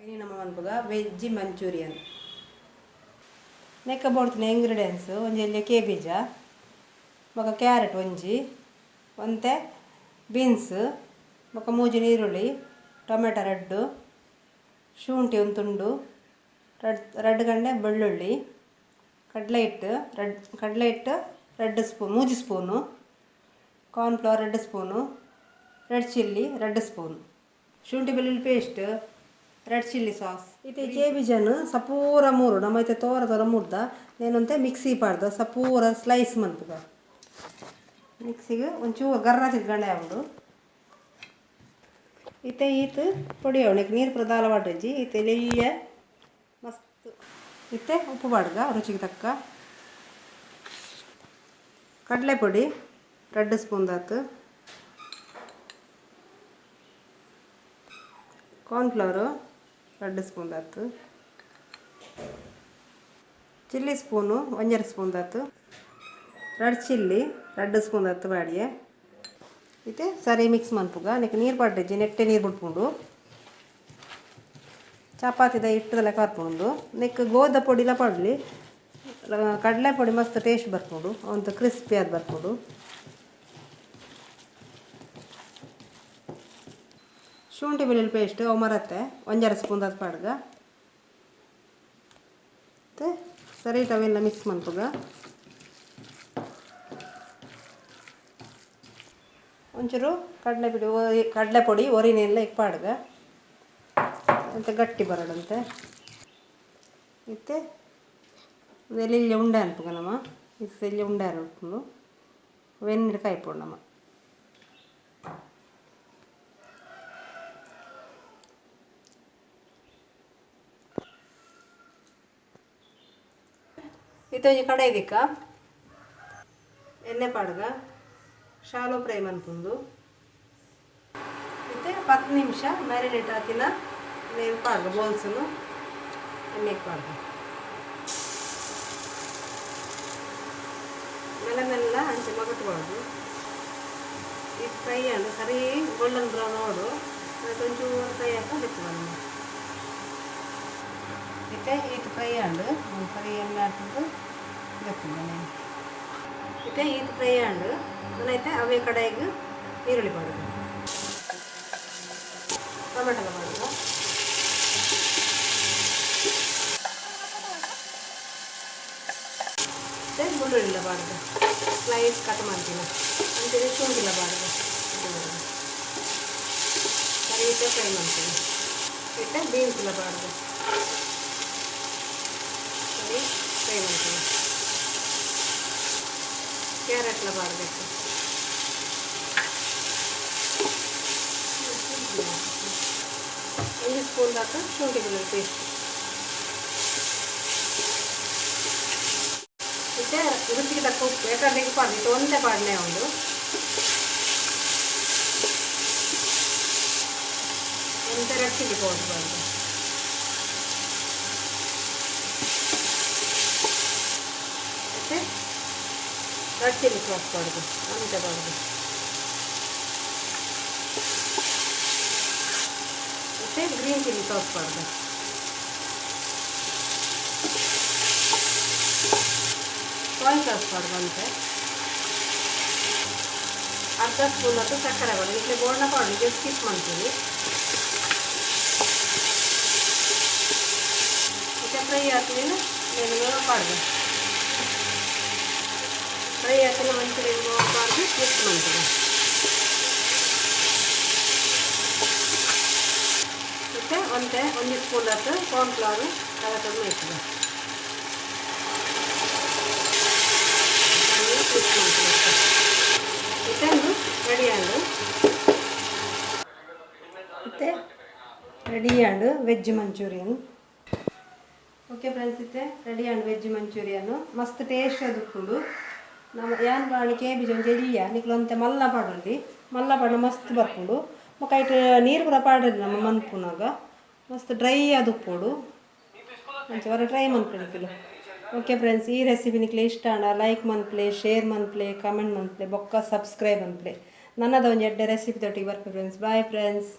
ಇನಿ ನಮ್ಮ ಮನ್ಪುಗ veg manchurian. Neck ಬೋಡ್ತಿನ ingredients: ಒಂಜಿ ಎಲ್ಯ ಕೇಬೀಜ, ಬೊಕ ಕ್ಯಾರೆಟ್ ಒಂಜಿ, ಒಂತೆ ಬೀನ್ಸ್, ಬೊಕ ಮೂಜಿ ನೀರುಳ್ಳಿ, ಟೊಮೆಟೊ ರಡ್ಡು, ಶುಂಠಿ ಒಂದು ತುಂಡು, ರಡ್ ರಡ್ಡು ಗಂಡೆ ಬೆಳ್ಳುಳ್ಳಿ, ಕಡಲೆ ಹಿಟ್ಟು ರಡ್ ಕಡಲೆ ಹಿಟ್ಟು 2 spoon, 3 spoon, cornflour 2 spoon, red chilli 2 spoon, ಶುಂಠಿ ಬೆಳ್ಳುಳ್ಳಿ ಪೇಸ್ಟ್, ರೆಡ್ ಚಿಲ್ಲಿ ಸಾಸ್. ಇತ್ತೆ ಕೇಬೀಜನ್ ಸಪೂರ ಮೂರು ನಮ್ಮ ಇತ್ತೆ ತೋರ ತೋರ ಮುರ್ದ ನೇನೊಂತೆ ಮಿಕ್ಸಿ ಪಾಡ್ದು ಸಪೂರ ಸ್ಲೈಸ್ ಮನ್ಪುಗ. ಮಿಕ್ಸಿಗೆ ಒಂಚೂರು ಗರ್ರ ತಿದ್ಗಂಡೆ ಉಂಡು. ಇತ್ತೆ ಈತ್ ಪೊಡಿ ಅವಣಿಗೆ ನೀರು ಪ್ರಧಾನ ಪಾಡ್ರಿಜ್ಜಿ. ಇತ್ತೆ ಲೆಯ್ಯ ಮಸ್ತ್. ಇತ್ತೆ ಉಪ್ಪು ಪಾಡ್ಗ ರುಚಿಗೆ ತಕ್ಕ. ಕಡಲೆ ಪೊಡಿ 2 ಸ್ಪೂನ್ ದಾತು, ಕಾರ್ನ್ಫ್ಲವರು 2 ಸ್ಪೂನ್ ದಾತು, ಚಿಲ್ಲಿ ಸ್ಪೂನು 1.5 ಸ್ಪೂನ್ ದಾತು, ರೆಡ್ ಚಿಲ್ಲಿ 2 ಸ್ಪೂನ್ ದಾತು ಬಾಡಿಯೆ. ಇತ್ತೆ ಸರಿ ಮಿಕ್ಸ್ ಮನ್ಪುಗ. ನೆಕ್ ನೀರು ಪಾಡ್ರಿಜ್ಜಿ, ನೆಟ್ಟೆ ನೀರು ಬಿಡ್ಪುಂಡು. ಚಪಾತಿದ ಹಿಟ್ಟದ ಲೆಕ್ಕ ಬರ್ಪುಂಡು. ನೆಕ್ ಗೋದ ಪೊಡಿಲ ಪಾಡ್ಲಿ, ಕಡಲೆ ಪೊಡಿ ಮಸ್ತ್ ಟೇಸ್ಟ್ ಬರ್ಪುಂಡು, ಒಂತ ಕ್ರಿಸ್ಪಿ ಆದ್ ಬರ್ಪುಂಡು. ಶುಂಠಿ ಬೆಳ್ಳುಳ್ಳಿ ಪೇಸ್ಟ್ ಅವು ಮರತ್ತೆ 1.5 ಸ್ಪೂನ್ ದಾತ್ ಪಾಡ್ಗ. ಮತ್ತು ಸರಿ ಅವೆಲ್ಲ ಮಿಕ್ಸ್ ಮನ್ಪುಗ. ಒಂಚೂರು ಕಡಲೆ ಪುಡಿ ಕಡಲೆ ಪೊಡಿ ಒರಿನೆಲ್ಲ ಇಕ್ ಪಾಡ್ಗ ಅಂತ ಗಟ್ಟಿ ಬರೋಡಂತೆ. ಇತ್ತೆ ಎಲ್ಲಿ ಉಂಡೆ ಅನ್ಪುಗ ನಮ್ಮ ಇತ್ತೆ ಎಲ್ಲಿ ಉಂಡೆ ಉಂಡು ವೆನ್ನಿಡ್ ಕಾಯ್ಪೊಡು ನಮ್ಮ. ಇತ್ತೆ ಒಂಜಿ ಕಡಾಯಿ ದಿಕ್ಕ ಎಣ್ಣೆ ಪಾಡ್ಗ, ಶಾಲೋ ಫ್ರೈ ಮನ್ಪುಂದು. ಇತ್ತೆ 10 ನಿಮಿಷ ಮ್ಯಾರಿನೇಟ್ ಹಾಕಿನ ನೀರು ಪಾಡ್ಗ, ಬೋಲ್ಸನು ಎಣ್ಣೆಗೆ ಪಾಡ್ಗ. ಮೆಲ್ಲ ಮೆಲ್ಲ ಅಂಚೆ ಮಗಟ್ಬಾರ್ದು. ಇದು ಫ್ರೈ ಅಂಡು ಸರಿ ಗೋಲ್ಡನ್ ಬ್ರೌನ್ ನೋಡು, ಮತ್ತು ಒಂಚೂರು ಫ್ರೈ ಹಾಕ ಬಿತ್ತು ನಮ್ಮ. ಇತ್ತೆ ಈತ್ ಫ್ರೈ ಅಂಡು ಸರಿ ಎಣ್ಣೆ ಹಾಕಿದ್ದು ದೆಪ್ಪುಂಡು నేను. ಇತ್ತೆ ಈತ್ ಫ್ರೈ ಅಂಡು ಐತೆ ಅವೇ ಕಡಾಯಿಗೆ ಈರುಳ್ಳಿ ಪಾಡುದು, ಟೊಮೆಟೊ ಪಾಡುದು. ಮತ್ತೆ ಬೆಳ್ಳುಳ್ಳಿಲ ಪಾಡುದು, ಸ್ಲೈಸ್ ಕಟ್ ಮಾಡ್ತೀನಿ. ಅಂಚನೆ ಶುಂಠಿಲ ಪಾಡುದು, ಸರಿ ಇತ್ತೆ ಫ್ರೈ ಮಾಡ್ತೀನಿ. ಇತ್ತೆ ಬೀನ್ಸ್ ಪಾಡುದು, ಸರಿ ಫ್ರೈ ಮಾಡ್ತೀನಿ. ಕ್ಯಾರೆಟ್ಲ ಪಾಡಬೇಕು. 1 ಸ್ಪೂನ್ ದಾತು ಶುಂಠಿ ಬೆಳ್ಳುಳ್ಳಿ ಪೇಸ್ಟ್. ಇತ್ತೆ ರುಚಿಗೆ ತಕ್ಕ ಉಪ್ಪು, ಯಾಕಂದ್ರೆ ಈಗ ಪಾಡ್ದು ಇತ್ತು ಒಂದೇ ಪಾಡನೆ ಉಂಡು. ಒಂತೆ ರೆಡ್ ಚಿಲ್ಲಿ ಪೌಡರ್ ಪಾಡ್ದು, ಮತ್ತು ರೆಡ್ ಚಿಲ್ಲಿ ಸಾಸ್ ಪಾಡ್ದು ಅಂತೆ ಪಾಡ್ದು. ಮತ್ತು ಗ್ರೀನ್ ಚಿಲ್ಲಿ ಸಾಸ್ ಪಾಡ್ದು. ಸೋಯ್ ಸಾಸ್ ಪಾಡ್ದು ಅಂತೆ. ಅರ್ಧ ಸ್ಪೂನ್ ಮತ್ತು ಸಕ್ಕರೆ ಪಾಡು. ಇಟ್ಲೆ ಬೋರ್ಣ ಪಾಡು, ಜಸ್ಟ್ ಸ್ಕಿಪ್ ಮಾಡ್ತೀವಿ. ಮತ್ತು ಫ್ರೈ ಹಾಕಿದ నేను ಪಾಡ್ದು. ಫ್ರೈ ಹಾಕಿನ ಮಂಚೂರಿಯನ್ ಪಾಡ್ದು ಮಿಕ್ಸ್ ಮಾಡ್ತೀವಿ. ಮತ್ತು ಒಂತೆ ಒಂದು ಸ್ಪೂನ್ ಹಾಕಿ ಕಾರ್ನ್ಫ್ಲವರ್ ಕಲಕನ್ನು ಇರ್ತದೆ. ಮಿಕ್ಸ್ ಮಾಡ್ತೀವಿ. ಇತ್ತೊಂದು ರೆಡಿ ಆಂಡು. ಇತ್ತೆ ready and veg manchurian. Okay friends, ಇತ್ತೆ ರೆಡಿ ಆಂಡ್ ವೆಜ್ ಮಂಚೂರಿಯನ್ ಮಸ್ತ್ ಟೇಸ್ಟ್ ಅದು. ನಮ್ಮ ಯಾನ್ ಪಾಡಿ ಕೇಬಿಜ ಒಂಜಿ ಎಲ್ಯ ನಿಕ್ಲು ಒಂತೆ ಮಲ್ಲ ಪಾಡೊಂಡಿ, ಮಲ್ಲ ಪಾಡ ಮಸ್ತ್ ಬರ್ಪುಂಡು. ಬೊಕ ಐಟ್ ನೀರು ಪೂರ ಪಾಡೊಲಿ ನಮ್ಮ ಮನ್ಪುನಾಗ ಮಸ್ತ್ ಡ್ರೈ ಆದ್ ಉಪ್ಪೊಡು. ಅಂಚ ಒರ ಟ್ರೈ ಮನ್ಪುಲೆ ನಿಕುಲು. ಓಕೆ ಫ್ರೆಂಡ್ಸ್, ಈ ರೆಸಿಪಿ ನಿಕ್ಲೆ ಇಷ್ಟ ಆಂಡ ಲೈಕ್ ಮನ್ಪುಲೆ, ಶೇರ್ ಮನ್ಪುಲೆ, ಕಮೆಂಟ್ ಮನ್ಪುಲೆ, ಬೊಕ್ಕ ಸಬ್ಸ್ಕ್ರೈಬ್ ಮನ್ಪುಲೆ. ನನ್ನದ ಒಂಜಿ ಎಡ್ಡೆ ರೆಸಿಪಿ ದೊಟ್ಟಿಗೆ ಬರ್ಪೆ ಫ್ರೆಂಡ್ಸ್. Bye friends.